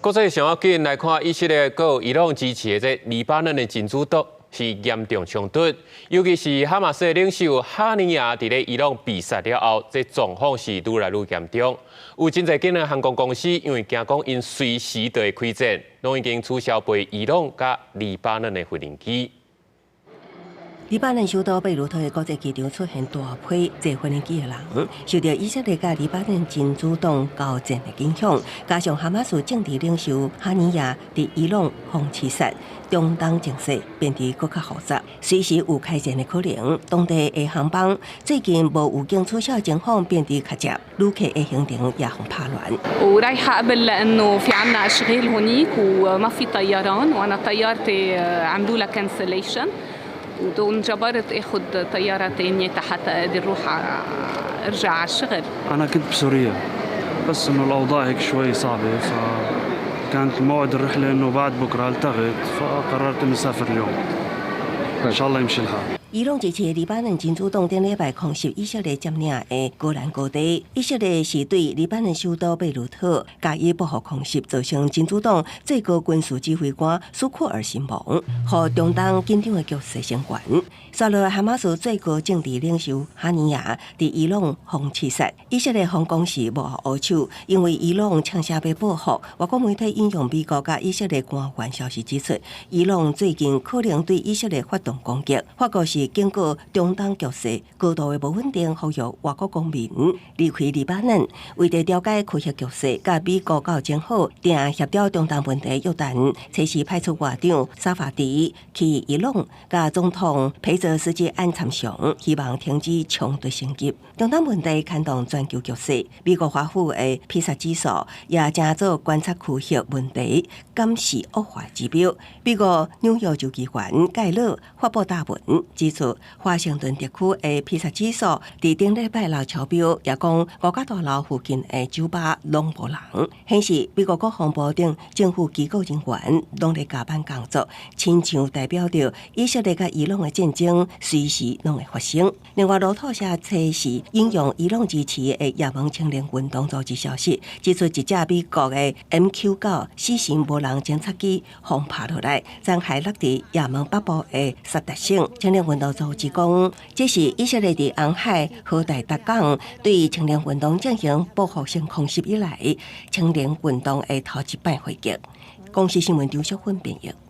國際上要緊來看，以色列佮伊朗支持的這黎巴嫩的真主黨是嚴重衝突，尤其是哈馬斯的領袖哈尼亞佇咧伊朗被殺了後，這狀況是愈來愈嚴重。有真濟間的航空公司因為驚講𪜶隨時都會開戰，攏已經取消飛伊朗佮黎巴嫩的飛行機。黎巴嫩首都貝魯特的國際機場出現大批坐飛機的人，受著以色列佮黎巴嫩真主黨交戰的影響，加上哈馬斯政治領袖哈尼亞佇伊朗予刺殺，中東情勢變得閣較複雜，隨時有開戰的可能。當地的航班最近無預警取消情況變得較濟，旅客的行程也予拍亂。 ورايحة قبل لأنه في عنا أشغال هونيك وما في طيران وأنا طيارتي عملوا لها cancellation وانجبرت اخذ طياره ثانيه حتى اقدر اروح ارجع على الشغل. انا كنت بسوريا بس انه الاوضاع هيك شوي صعبه فكانت موعد الرحله انه بعد بكره التغت فقررت اني اسافر اليوم ان شاء الله يمشي الحال. 伊朗支持黎巴嫩真主黨頂禮拜空襲以色列佔領的戈蘭高地，以色列是對黎巴嫩首都貝魯特加以報復空襲，造成真主黨最高軍事指揮官蘇庫爾身亡，予中東緊張的局勢升懸。紲落哈馬斯最高政治領袖哈尼亞佇伊朗予刺殺，以色列方講是幕後烏手，因為伊朗嗆聲欲報復。外國媒體引用美國佮以色列官員消息指出，伊朗最近可能對以色列發動攻擊。法國是警告中東局勢高度的無穩定，呼籲外國公民離開黎巴嫩，為著調解區域局勢，佮美國較前好定協調中東問題。約旦隨時派出外長薩法迪去伊朗，佮總統裴澤斯基安參詳，希望停止衝突升級。中東問題牽動全球局勢，美國華府的皮薩指數也成做觀察區域問題監視惡化指標。美國紐約州議員蓋勒發布答文指出，華盛頓特區的皮薩指數佇頂禮拜六超標，也講五角大樓附近的酒吧攏無人，顯示美國國防部等政府機構人員攏咧加班工作，親像代表著以色列佮伊朗的戰爭隨時攏會發生。另外，路透社測試引用伊朗支持的也門青年運動組織消息，指出一隻美國的 MQ-9死神無人偵察機予拍落來，殘骸落佇也門北部的薩達省。青年運動組織講，這是以色列佇紅海荷代達港對青年運動進行報復性空襲以來，青年運動的頭一擺回擊。公視新聞張淑芬編譯。